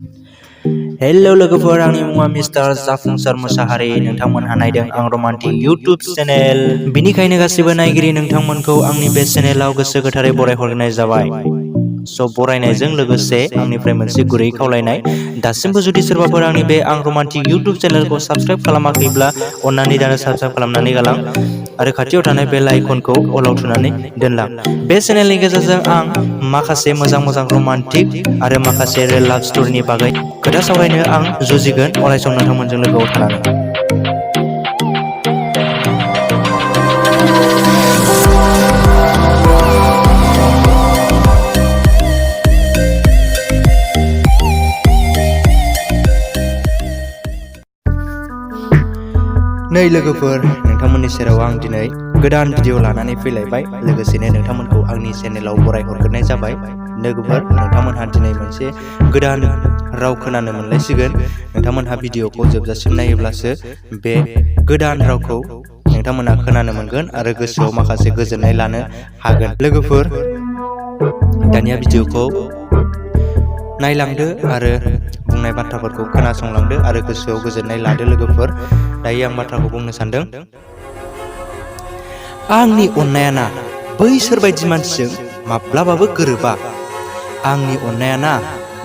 Hello लोगोफोर, आंनि मुङा मिस्टार जाफुंसार मोसाहारि। नोंथांमोनहा नायदों आं रमान्टिक इउट्युब चेनेल। बिनिखायनो गासिबो नायगिरि नोंथांमोनखौ आंनि बे चेनेलाव गोसो गोथारै बरायहरनाय जाबाय। बरायनायजों लोगोसे आंनिफ्राय मोनसे गुरै खावलायनाय, दासिमबो जुदि सोरबाफोर आंनि बे आं रमान्टिक इउट्युब चेनेलखौ साबस्क्राइब खालामाखैब्ला अन्नानै दानो साबस्क्राइब खालामनानै गालां आरो खाथियाव थानाय बेल आइकनखौ अलाव थुनानै दोनलां। बे चेनेलनि गेजेरजों आं माखासे मोजां रमान्टिक आरो माखासे रियेल लाभ स्ट'रिनि बागै खोथा सावरायनो आं जुजिगोन अरायसम नोंथांमोनजों लोगोआव थानानै। नै लोगोफोर, नोंथांमोननि सेराव आं दिनै गोदान भिडिअ लानानै फैलायबाय। लोगोसेनो नोंथांमोनखौ आंनि चेनेलाव बरायहरग्रोनाय जाबाय। लोगोफोर, नोंथांमोनहा दिनै मोनसे गोदान राव खोनानो मोनलायसिगोन। नोंथांमोनहा भिडिअखौ जोबजासिम नायोब्लासो बे गोदान रावखौ नोंथांमोनहा खोनानो मोनगोन आरो गोसोआव माखासे गोजोननाय लानो हागोन। लोगोफोर, दानिया भिडिअखौ नायलांदो आरो बुंनाय बाथ्राफोरखौ खोनासंलांदो आरो गोसोआव गोजोननाय लादो। लोगोफोर, दायो आं बाथ्राखौ बुंनो सानदों। आंनि अननाया ना बैसोर बायदि मानसिजों माब्लाबाबो गोरोबा। आंनि अननाया ना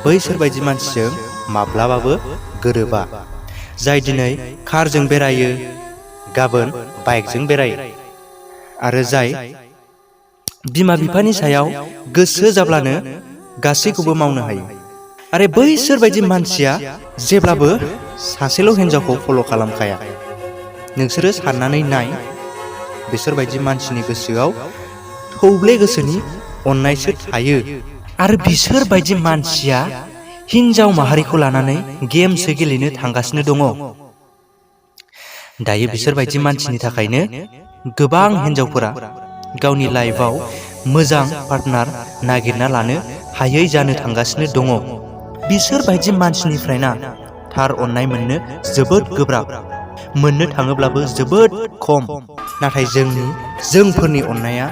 बैसोर बायदि मानसिजों माब्लाबाबो गोरोबा, जाय दिनै कारजों बेरायो, गाबोन बाइकजों बेरायो, आरो जाय बिमा बिफानि सायाव गोसो जाब्लानो गासैखौबो मावनो हायो। आरो बैसोर बायदि मानसिया जेब्लाबो सासेल' हिनजावखौ फल' खालामखाया। नोंसोरो साननानै नाय, बिसोर बायदि मानसिनि गोसोआव थौले गोसोनि अननायसो थायो। आरो बिसोर बायदि मानसिया हिनजाव माहारिखौ लानानै गेमसो गेलेनो थांगासिनो दङ। दायो बिसोर बायदि मानसिनि थाखायनो गोबां हिनजावफोरा गावनि लाइफआव मोजां पार्टनार नागिरना लानो हायै जानो थांगासिनो दङ। बिसोर बायदि मानसिनिफ्रायना थार अननाय मोननो जोबोद गोब्राब, मोननो थाङोब्लाबो जोबोद खम। नाथाय जोंफोरनि अननाया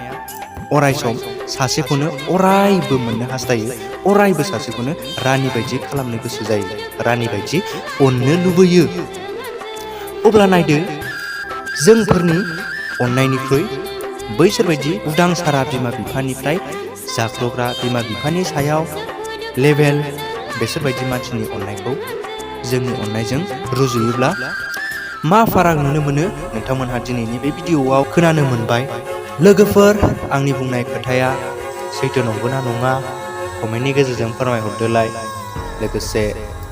अरायसम सासेखौनो अरायबो मोननो हास्थायो, अरायबो सासेखौनो रानि बायदि खालामनो गोसो जायो, रानि बायदि अननो लुबैयो। अब्ला नायदो, जोंफोरनि अननायनिख्रुइ बैसोर बायदि उदां सारा बिमा बिफानिफ्राय जाख्ल'ग्रा बिमा बिफानि सायाव लेभेल बिसोर बायदि मानसिनि अननायखौ जोंनि अननायजों रुजुयोब्ला मा फाराग नुनो मोनो नोंथांमोनहा दिनैनि बे भिडिअआव खोनानो मोनबाय। लोगोफोर, आंनि बुंनाय खोथाया सैथो नंगौना नङा कमेन्टनि गेजेरजों फोरमायहरदोलाय। लोगोसे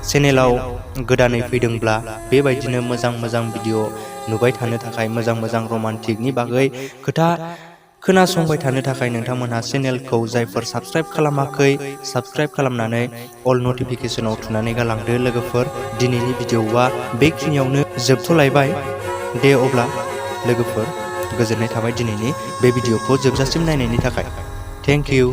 चेनेलाव गोदानै फैदोंब्ला बेबायदिनो मोजां भिडिअ नुबाय थानो थाखाय, मोजां रमान्टिकनि बागै खोथा खोनासंबाय थानो थाखाय नोंथांमोनहा चेनेलखौ जायफोर साबस्क्राइब खालामाखै, साबस्क्राइब खालामनानै अल नटिफिकेसनाव थुनानै गालांदो। लोगोफोर, दिनैनि भिडिअआ बेखिनियावनो जोबथ'लायबाय। दे अब्ला लोगोफोर, गोजोननाय थाबाय दिनैनि बे भिडिअखौ जोबजासिम नायनायनि थाखाय। Thank you.